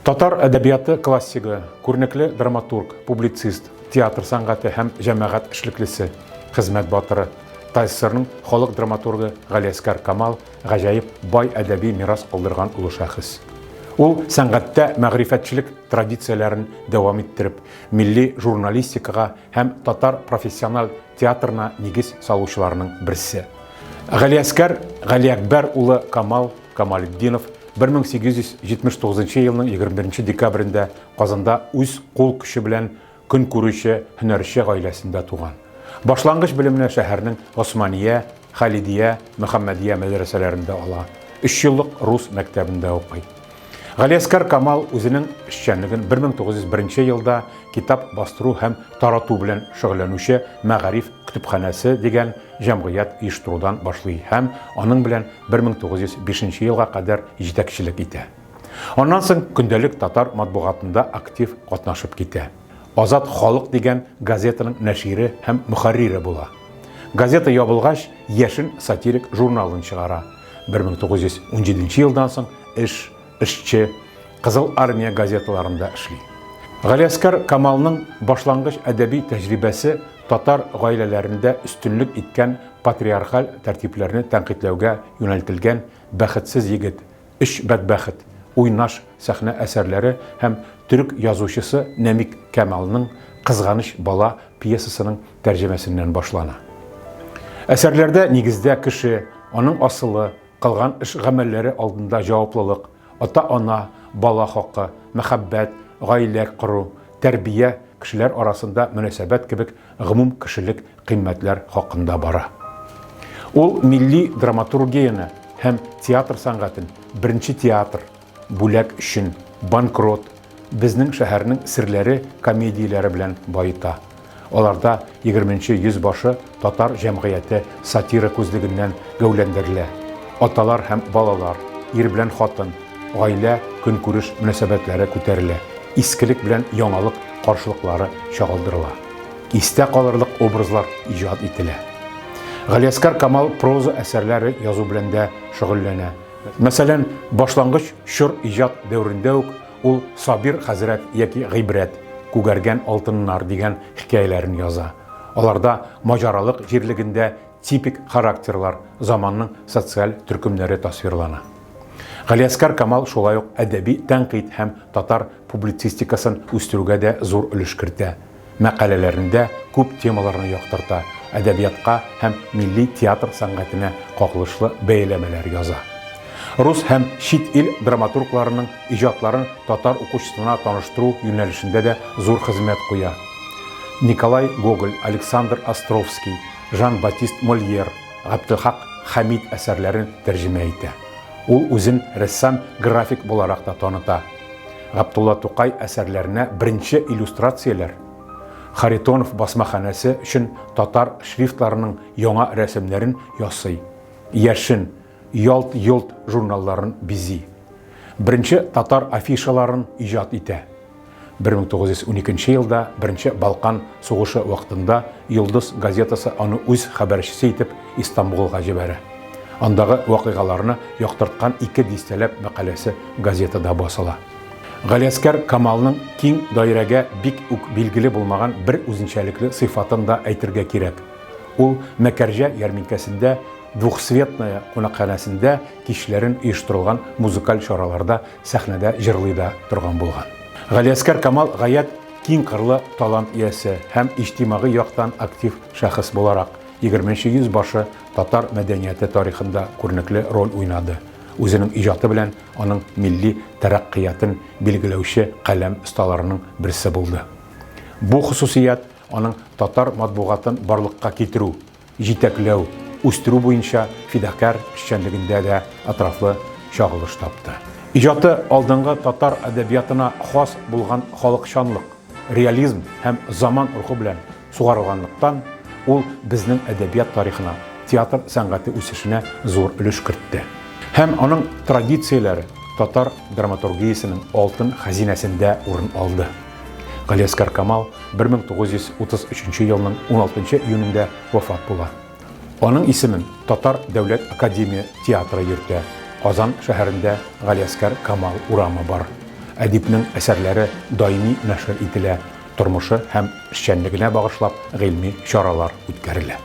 Татар әдәбияты классигы, күренекле драматург, публицист, театр сәнгате һәм җәмәгать эшлеклесе, хезмәт батыры, ТАССРның халык драматургы Галиәсгар Камал гаҗәеп бай әдәби мирас калдырган олы шәхес. Ул сәнгатьтә мәгърифәтчелек традицияләрен дәвам иттереп, милли журналистикага һәм татар профессиональ театрына нигез салучыларның берсе. Галиәсгар Галиәкбәр улы Камал Камалетдинов 1879 елның 21 декабрендә Казанда үз кул көче белән көн күрүче һөнәрче гаиләсендә туган. Башлангыч белемне шәһәрнең Госмания, Халидия, Мөхәммәдия мәдрәсәләрендә ала. Өч еллык рус мәктәбендә укый. Галиәскар Камал үзенең эшчәнлеген 1901 елда китап бастыру һәм тарату белән шөгыльләнүче Мәгариф көтепханәсе дигән җәмгыять оештырудан башлый һәм аның белән 1905 елга кадәр җитәкчелек итә. Аннан соң көндәлек татар матбугатында актив катнашып китә. Азат халык дигән газетаның нәшире һәм мөхәррире була. Газета ябылгач, Яшен сатирик журналын чыгара. 1917 елдан соң Эш, Эшче, Кызыл армия газеталарында эшли. Галиәскар Камалның башлангыч әдәби тәҗрибәсе татар гаиләләрендә өстенлек иткән патриархаль тәртипләрне тәнкыйтьләүгә юнәлтелгән Бәхетсез егет, Өч бәдбәхет, Уйнаш сәхнә әсәрләре һәм төрек язучысы Нәмик Кәмалның Кызганыч бала пьесасының тәрҗемәсеннән башлана. Әсәрләрдә нигездә кеше, аның асылы, кылган эш-гамәлләре алдында җаваплылык, ата-ана, бала хакы, мәхәббәт, гаилә кору, тәрбия, кешеләр арасында мөнәсәбәт кебек гомум кешелек кыйммәтләр хакында бара. Ул милли драматургияне һәм театр сәнгатен беренче театр, бүләк өчен, банкрот, Безнең шәһәрнең серләре комедияләре белән баета. Аларда егерменче йөз башы татар җәмгыяте сатира күзлегеннән гәүләндерелә. Аталар һәм балалар, ир белән хатын, гаилә, көнкүреш мөнәсәбәтләре күтәрелә, искелек белән яңалык каршылыклары чагылдырыла. Истә калырлык образлар иҗат ителә. Галиәсгар Камал проза әсәрләре язу белән дә шөгыльләнә. Мәсәлән, башлангыч чор иҗат дәверендә үк ул Сабир хәзрәт яки Гыйбрәт, Күгәргән алтыннар дигән хикәяләрен яза. Аларда маҗаралык җирлегендә типик характерлар, заманның социаль төркемнәре тасвирлана. Галиәсгар Камал шулай ук әдәби тәнкыйть һәм татар публицистикасын үстерүгә дә зур өлеш кертә. Мәкаләләрендә күп темаларны яктырта, әдәбиятка һәм милли театр сәнгатенә кагылышлы бәяләмәләр яза. Рус һәм чит ил драматургларының иҗатларын татар укучысына таныштыру юнәлешендә дә зур хезмәт куя. Николай Гоголь, Александр Островский, Жан-Батист Мольер, Габделхак Хәмид әсәрләрен тәрҗемә итә. Ул үзен рәссам-график буларак та таныта. Габдулла Тукай әсәрләренә беренче иллюстрацияләр, Харитонов басмаханәсе өчен татар шрифтларының яңа рәсемнәрен ясый, Яшен, Ялт-йолт журналларын бизи. Беренче татар афишаларын иҗат итә. 1912 елда Беренче Балкан сугышы вакытында Йолдыз газетасы аны үз хәбәрчесе итеп Истанбулга җибәрә. Андагы вакыйгаларны яктырткан ике дистәләп мәкаләсе газетада басыла. Галиәскәр Камалның киң даирәгә бик үк билгеле булмаган бер үзенчәлекле сыйфатын да әйтергә кирәк. Ул Мәкәрҗә ярминкәсендә Двухсветная кунакханәсендә кичләрен оештырылган музыкаль чараларда сәхнәдә җырлый да торган булган. Галиәскәр Камал гаять киң кырлы талант иясе һәм иҗтимагый яктан актив шәхес буларак, егерменче йөз башы татар мәдәнияте тарихында күренекле роль уйнады, үзенең иҗаты белән аның милли тәрәккыятен билгеләүче каләм осталарының берсе булды. Бу хосусият аның татар матбугатын барлыкка китерү, җитәкләү, үстерү буенча фидакяр эшчәнлегендә дә атрафлы чагылыш тапты. Иҗаты алдынгы татар әдәбиятына хас булган халыкчанлык, реализм һәм заман рухы белән сугарылганлыктан, ул безнең әдәбият тарихына, театр сәнгате үсешенә зур өлеш кертте. Һәм аның традицияләре татар драматургиясенең алтын хәзинәсендә урын алды. Галиәсгар Камал 1933 елның 16 июнендә вафат була. Аның исемен Татар дәүләт академия театры йөртә. Казан шәһәрендә Галиәсгар Камал урамы бар. Әдипнең әсәрләре даими нәшер ителә, тормышы һәм эшчәнлегенә багышлап гыйльми чаралар үткәрелә.